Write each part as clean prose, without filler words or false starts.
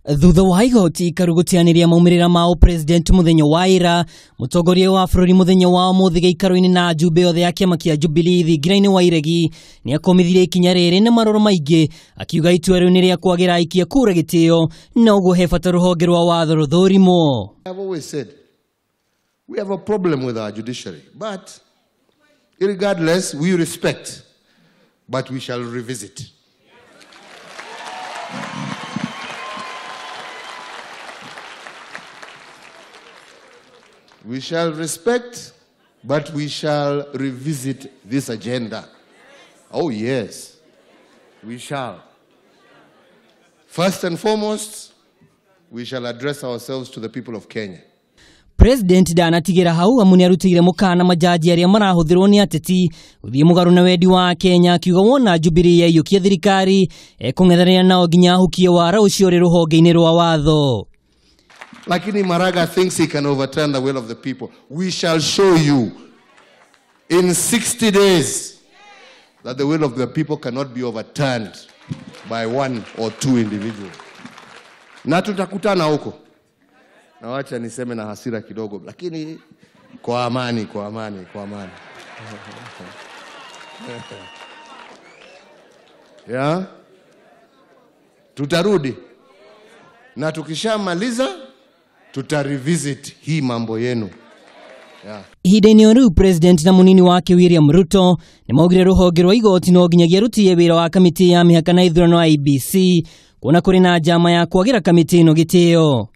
Thutha wa igoti ikaru gũteanĩria maumĩrĩra ma ũpresident mũthenya wa ira, mũtongoria wa bũrũri mũthenya wa ũmũthĩ gĩikaro-inĩ na njumbe othe ya kĩama kĩa Jubilee thingira-inĩ wa iregi nĩakomithirie ikinya rĩrĩ na maroro maingĩ, akiuga itua rĩu nĩ rĩa kwagĩra aikia kura gĩtĩo na ũguo he bata rũhonge rwa watho rũthũrimwo. I've always said we have a problem with our judiciary, but regardless, we respect, but we shall revisit. We shall respect, but we shall revisit this agenda. Oh, yes, we shall. First and foremost, we shall address ourselves to the people of Kenya. President ndanatigĩra hau amu nĩarutĩire mũkana majaji arĩa marahũthĩrwo nĩ ateti gũthiĩ mũgarũ na wendi wa Kenya, akiuga wona Jubilee yaiyũkia thirikari ekũng'ethanĩra nao nginya ahukie wara ũcio ũrĩ rũhonge-inĩ rwa watho. Lakini Maraga thinks he can overturn the will of the people. We shall show you in 60 days that the will of the people cannot be overturned by one or two individuals. Na tutakutana huko. Na wacha niseme na hasira kidogo, lakini kwa amani, kwa amani, kwa amani. Yeah? Tutarudi. Na tukishamaliza tutarevisit hii mambo yenu. Yeah. Ihinda-inĩ o rĩu President na mũnini wake William Ruto nĩ maugire rũhonge rwa igoti no nginyagia rũtige wĩra wa kamĩtĩ ya mĩhaka na ithurano IEBC kuona kũrĩ na njama ya kwagĩra kamĩtĩ ĩno gĩtĩo.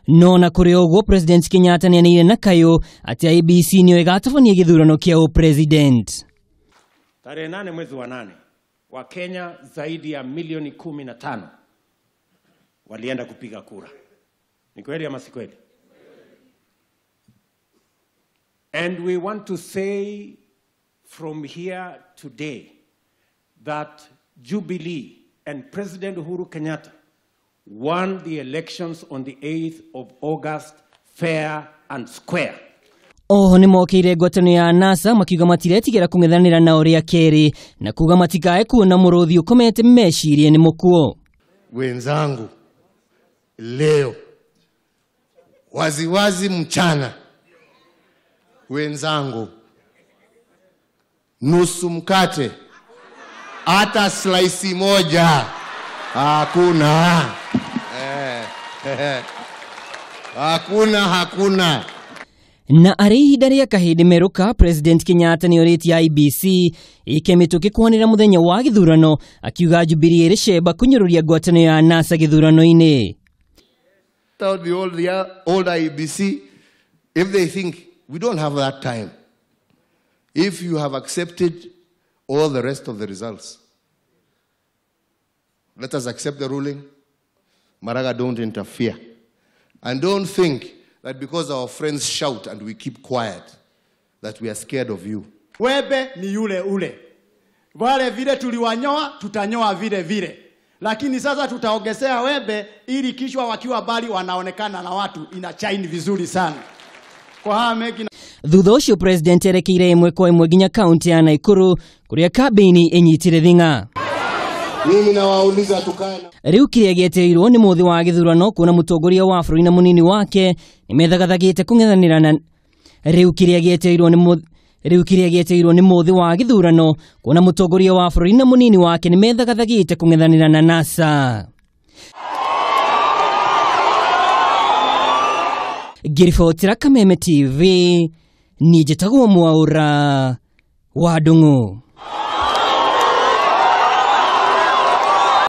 No na kũrĩ ũguo President Kenyatta nĩanĩire na kayũ atĩ IEBC nĩyo ĩgatabania gĩthurano kĩa ũpresident. Tarehe 8 mwezi wa 8 Wakenya zaidi ya milioni 15 walienda kupiga kura. Ni kweli ama si kweli? And we want to say from here today that Jubilee and President Uhuru Kenyatta won the elections on the 8th of August fair and square. Oho nĩ mokĩire ngwatanĩro ya NASA makiuga matiretigĩra kũng'ethanĩra nao rĩa kerĩ na kuga matikae kuona mũrũthi ũkomete mecirie nĩ mũkuo. Wenzangu, leo waziwazi mchana, wenzangu, nusu mkate hata slice moja hakuna. Hakuna, hakuna. Na arĩ ihinda rĩa kahĩndĩ merũka, President Kenyatta nĩorĩtie IEBC ĩke mĩtũkĩ kwanĩrĩra mũthenya wa gĩthurano, akiuga Jubilee ĩrĩ cemba kũnyũrũria ngwatanĩro ya NASA gĩthurano-inĩ. Tell the old IEBC, if they think we don't have that time, if you have accepted all the rest of the results, let us accept the ruling. Maraga, don't interfere. And don't think that because our friends shout and we keep quiet, that we are scared of you. Webe ni yule ule. Wale vile tuliwanyoa, tutanyoa vile vile. Lakini sasa tutaongezea wembe ili kichwa wakiwa bali wanaonekana na watu ina chain vizuri sana. Kwa haya mengi. Thutha ũcio President erekeire ĩmwe kwa ĩmwe nginya kaunti ya Nakuru kũrĩa kambĩini ĩnyitire thing'a. Mimi nawauliza tukae na Rĩu kĩrĩa gĩetereirwo nĩ mũthĩ wa gĩthurano kuona mũtongoria wa bũrũri na mũnini wake nĩmethagathagĩte kũng'ethanĩra na rĩu kĩrĩa gĩetereirwo nĩ rĩu kĩrĩa gĩetereirwo nĩ mũthĩ wa gĩthurano kuona mũtongoria wa bũrũri na mũnini wake nĩmethagathagĩte kũng'ethanĩra na NASA. Ngĩribotera Kameme TV, niĩ njĩtagwo Mwaũra wa Ndung'u.